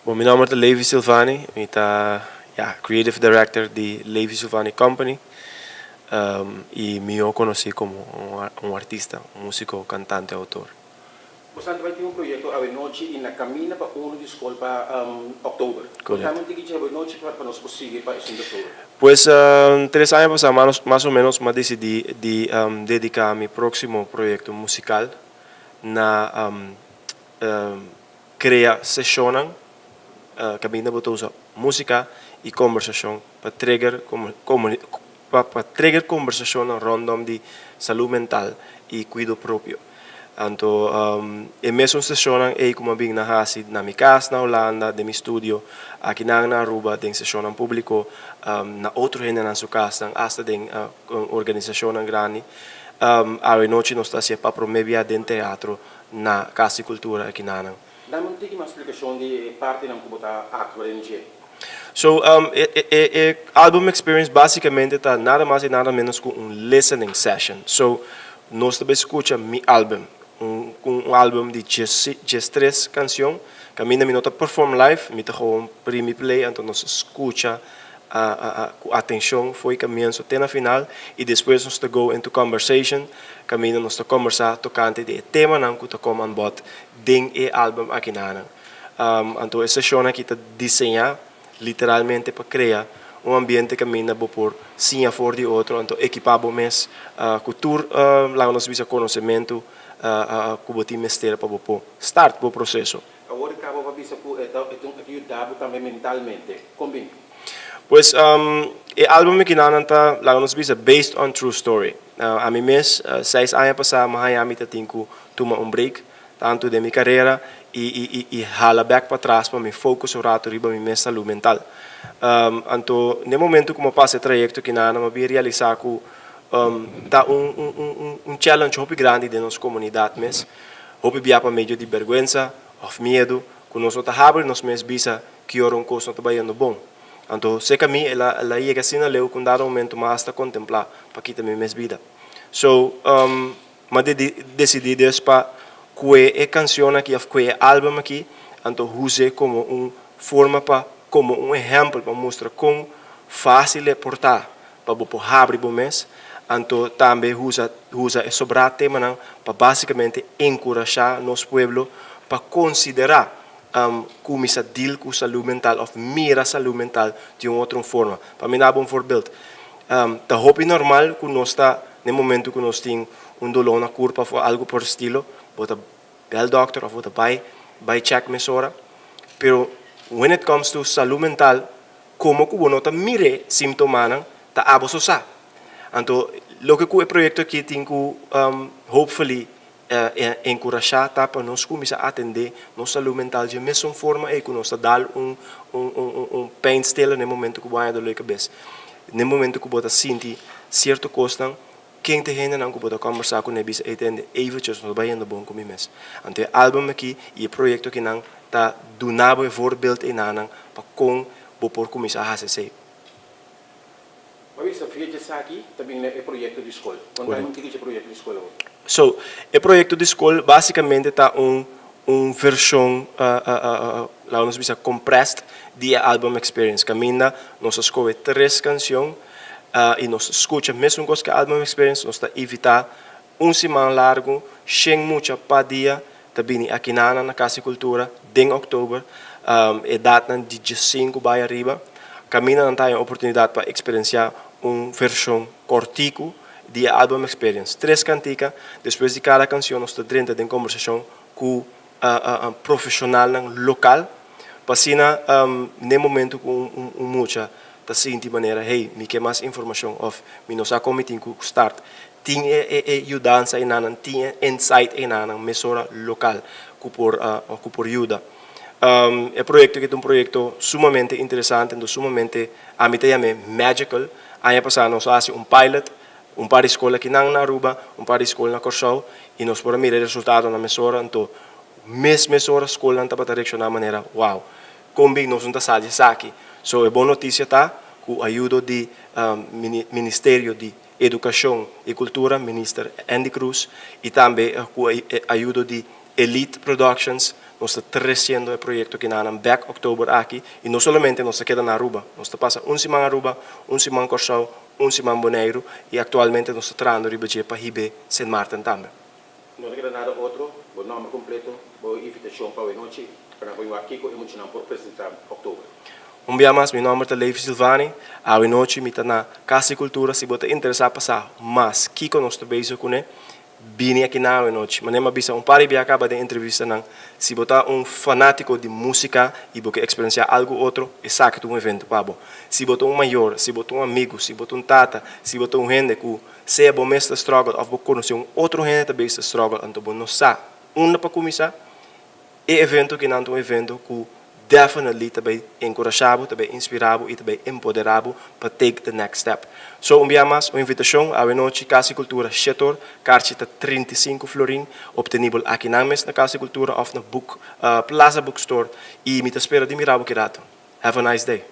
Bon, mi nomber ta Levi Silvanie, mi ta, ja, creative director di Levi Silvanie Company y mi conoci como un artista, un musico, cantante, autor. Bo tambe tin un proyecto anochi y na caminda pa uno di scol pa october. Correcto. Tambe tin cu anochi pa nos sigui pa e october. Pues 3 aña pasa, mas o menos, mi a dicidi di dedica mi proximo proyecto musical na crea sesion caminda bo ta usa musica y conversacion pa trigger conversacion rondom di salud mental y cuido propio. Anto, e mesun sesion ey cu m'a bin na hasi na mi cas na Hulanda, den mi studio, aki na Aruba, den sesion publico, na otro hende na su cas, hasta den organisacion grandi. Anochi nos ta haci pa prome bia den teatro na Cas di Cultura aki na Duna un tiki mas splicacion di parti nan con ta actua den dje. So, e album experience basicamente ta nada mas y nada menos cu un listening session. So, nos tambe scucha mi album, un album di just tres cancion. Caminda mi no ta perform live, mi ta gewoon primi play, anto nos scucha cu atencion for di comienso te na final y despues nos ta go into conversation, caminda nos ta conversa tocante di temanan cu ta come on board den e album aki nan. Anto e sesion aki ta diseña literalmente pa crea un ambiente caminda bo por siña for di otro, anto equipa bo mes cu tur, laga nos bisa, conocimento cu bo tin mester pa bo por start bo proceso. Awor caba bo a bisa cu e ta yuda tambe mentalmente. Con bin? Pues e album aki nan ta, laga nos bisa, based on true story. Ami mes, 6 aña pasa, mi tin cu tuma un break, tanto di mi carera y hala back pa tras pa mi focus un rato riba mi mes salud mental. Anto, na momento cu mi a pasa e trayecto aki nan, mi a realisa cu ta un challenge hopi grandi den nos comunidad mes. Hopi bia pa medio di berguensa of miedo, cu nos no ta habri nos mes bisa cu ora un cos no ta bayendo bon. Anto, cerca mi, el a yega asina leu cu un dado momento m'a hasta contempla pa kita mi mes bida. So, m'a dicidi dus pa cu e cancion aki, of cu e album aki, anto use como un forma pa, como un ehempel pa mustra con facil e por ta pa bo por habri bo mes, anto tambe usa e sobra temanan pa basicamente encurasha nos pueblo pa considera cuminsa deal cu salud mental of mira salud mental di un otro forma. Pa mi duna un voorbeeld. Ta hopi normal cu nos ta, na momento cu nos tin un dolor na curpa of algo por estilo, bo ta bel doctor of bo ta bay check mesora. Pero when it comes to salud mental, como cu no ta mira sintomanan, ta abo so sa. Anto, loke cu e proyecto aki tin cu hopefully encurasha ta pa nos cuminsa atende nos salud mental di mesun forma y cu nos ta dal un pijnstiller na momento cu bo haya dolor di cabes. Na momento cu bo ta sinti cierto cosnan, ken ta e hendenan cu bo ta conversa cu ne bisa atende eventjes no ta bayendo bon cu mi mes? Anto e album aki y e proyecto aki nan ta duna bo e voorbeeld einan pa con bo por cuminsa hasi esey. Mas via esaki tambe e proyecto di scol. Conta un tiki e proyecto di scol. So, e proyecto di scol basicamente ta un version, laga nos bisa, compressed di album experience. Caminda nos a scohe tres cancion y nos ta scucha mesun cos cu album experience, nos ta invita un siman largo, 100 mucha pa dia, ta bini aki na Cas di Cultura, den october, edad nan di 5 bay ariba. Caminda nan tin oportunidad pa experiencia un version cortico di album experience. Tres cantica, despues di cada cancion nos ta drenta den conversacion cu profesional local, pa asina, na momento cu un mucha ta sinti manera, "Hey, mi kier mas informacion" of "Mi no sa con mi tin cu start", tin e yudansa einan, tin insight einan mesora local cu por yuda. E proyecto aki ta un proyecto sumamente interesante, sumamente, ami ta yam'e magical. Aña pasa nos a hasi un pilot, un par di scol aki na Aruba, un par di scol na Corsou, y nos por mira e resultado na mesora, anto mes mesora scol nan tabata reacciona manera, "Wow, con bin nos no sa di esaki?" So e bon noticia ta cu ayudo di Ministerio di Educacion y Cultura, Minister Endy Croes, y tambe cu ayudo di Elite Productions, Nos ta treciendo e proyecto akinan back october aki y no solamente nos ta keda na Aruba. Nos ta pasa un siman Aruba, un siman Corsou, un siman Boneiro y actualmente nos ta trahando riba dje pa hibe Sint Maarten tambe. No ta keda nada otro, bo nomber completo, bo invitacion pa awe nochi, pa nan por aki cu e muchanan por presenta october. Un dia mas, mi nomber ta Levi Silvani. Awe nochi mi ta na Cas di Cultura. Si bo ta interesa pa sa mas kico nos ta bezig cune, bini aki na awe nochi. Manera m'a bisa un par di biaha caba den entrevistanan, si bo ta un fanatico di musica y bo kier experiencia algo otro, esaki ta un evento pa bo. Si bo ta un mayor, si bo ta un amigo, si bo ta un tata, si bo ta un hende cu sea bo mes ta struggle of bo conoce un otro hende ta bezig ta struggle, anto bo no sa unda pa cuminsa, e evento akinan ta un evento cu definitely ta bay encurasha bo, ta bay inspira bo y ta bay empodera bo pa take the next step. So un bia mas, un invitacion, awe nochi, Cas di Cultura, 7 or, carchi ta 35 florin, obtenibel akinan mes na Cas di Cultura of na Book, Plaza Bookstore y mi ta spera di mira bo ki rato. Have a nice day.